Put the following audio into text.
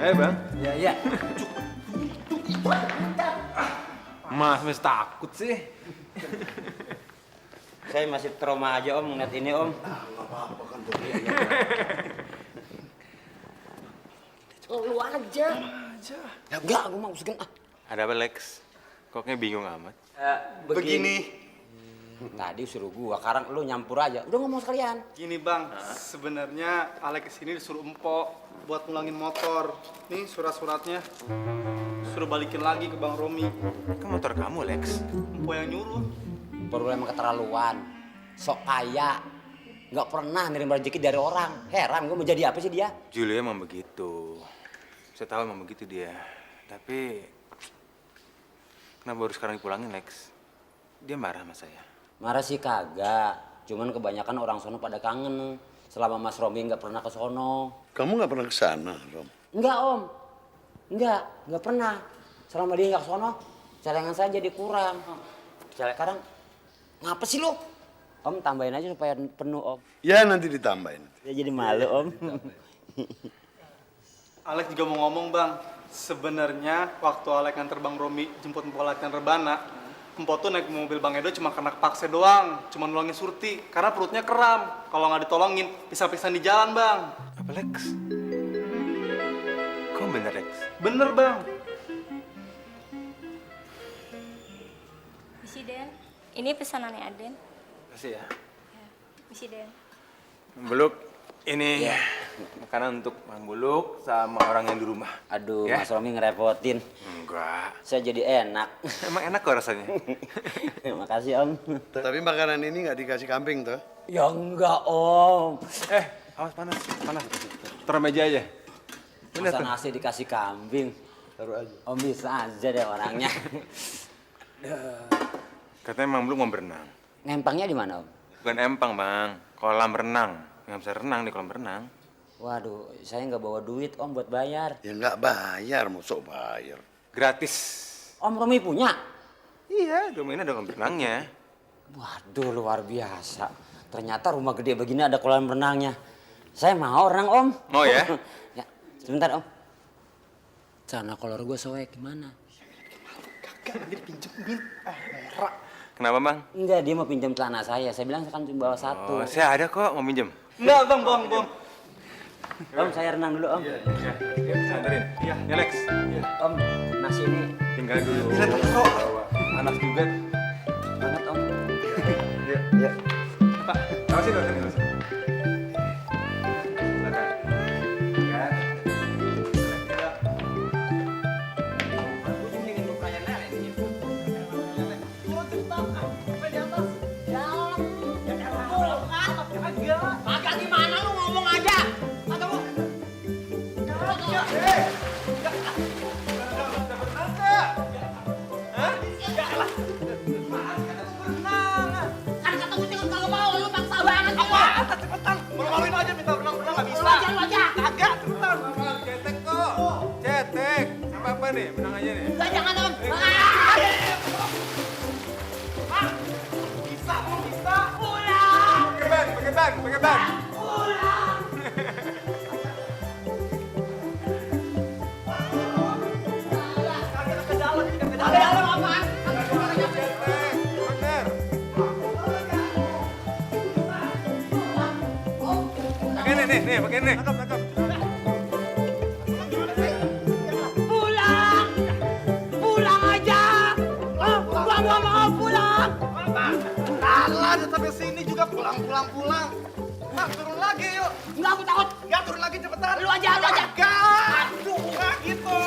Bang. Ya, ya. Mas masih takut sih. Saya masih trauma aja Om ngeliat ini Om. Nggak apa-apa kan tuh. Lu aja. Ya enggak, gue mau masukin ah. Ada apa Lex? Kok kayak bingung amat? Begini. Tadi suruh gua, sekarang lu nyampur aja. Udah ngomong sekalian. Gini bang, sebenarnya Alek kesini disuruh empok buat ngulangin motor. Nih surat-suratnya, suruh balikin lagi ke Bang Romi. Kan motor kamu Lex. Empok yang nyuruh. Baru emang keterlaluan. Sok kaya. Nggak pernah nerima rezeki dari orang. Heran gua mau jadi apa sih dia? Julia emang begitu. Saya tahu emang begitu dia. Tapi kenapa baru sekarang dipulangin Lex? Dia marah sama saya. Marah sih kagak. Cuman kebanyakan orang sono pada kangen. Selama Mas Romi nggak pernah ke sono. Kamu nggak pernah ke sana, Rom? Enggak Om. Nggak pernah. Selama dia nggak ke sono, celengan saya jadi kurang. Sekarang ngapa sih lu? Om tambahin aja supaya penuh Om. Ya nanti ditambahin. Ya jadi malu Om. Alek juga mau ngomong bang, sebenarnya waktu Alek nganter Bang Romi jemput empok latihan rebana, empok tuh naik mobil Bang Edo cuma karena kepaksa doang, cuma nolongin Surti, karena perutnya kram. Kalau nggak ditolongin, bisa pingsan di jalan bang. Apa Lex? Kok bener Lex? Bener bang. Misi Den, ini pesanannya Aden. Kasih ya. Misi Den. Buluk, ini makanan untuk Bang Buluk sama orang yang di rumah. Aduh, Ya? Mas Romi ngerepotin. Enggak. Saya jadi enak. Emang enak kok rasanya. Makasih Om. Tapi makanan ini nggak dikasih kambing tuh. Ya enggak Om. Awas panas. Taruh meja aja. Bener Masa tuh. nasi dikasih kambing? Taruh aja. Om bisa aja deh orangnya. Katanya Bang Buluk mau berenang. Ngempangnya di mana Om? Bukan empang Bang, kolam renang. Nggak bisa renang di kolam renang. Waduh, saya nggak bawa duit Om buat bayar. Ya nggak bayar, mau sok bayar. Gratis. Om Romi punya? Iya, di rumah ini ada kolam renangnya. Waduh, luar biasa. Ternyata rumah gede begini ada kolam renangnya. Saya mau renang Om. Mau ya? Ya, sebentar Om. Celana kolor gue soek gimana? Kagak, nanti dipinjemin. Merah. Kenapa Bang? Enggak, dia mau pinjam celana saya. Saya bilang saya kan cuma bawa satu. Oh, saya ada kok, mau minjem. Enggak bang. Om, saya renang dulu Om. Iya, saya anterin. Iya, Lex. Om, nasi ini Tinggalin dulu. Bisa taruh. Bawa. Panas juga. banget Om. Iya. Pak, awasin dong, sini. Silakan. Ya. Kagak gimana lu ngomong aja. Kata lu. Kan kata gue tinggal kalau mau lu maksa banget ya. Apaan? Cepetan. Malu-maluin aja minta berenang nggak bisa. Lu aja. Kagak, cepetan. Cetek kok. Cetek. Apa nih? Menang aja nih. Enggak jangan Om. Bisa, bisa. Pulang. Pakai ban. Ada dalam apaan? Bener. Pakai nih. Tangkap. Pulang aja. Gua nggak mau pulang. Alah, udah sampai sini juga pulang. Nah, turun lagi yuk. Enggak, aku takut. Enggak, turun lagi cepetan. Lu aja. Enggak. Aduh, enggak gitu.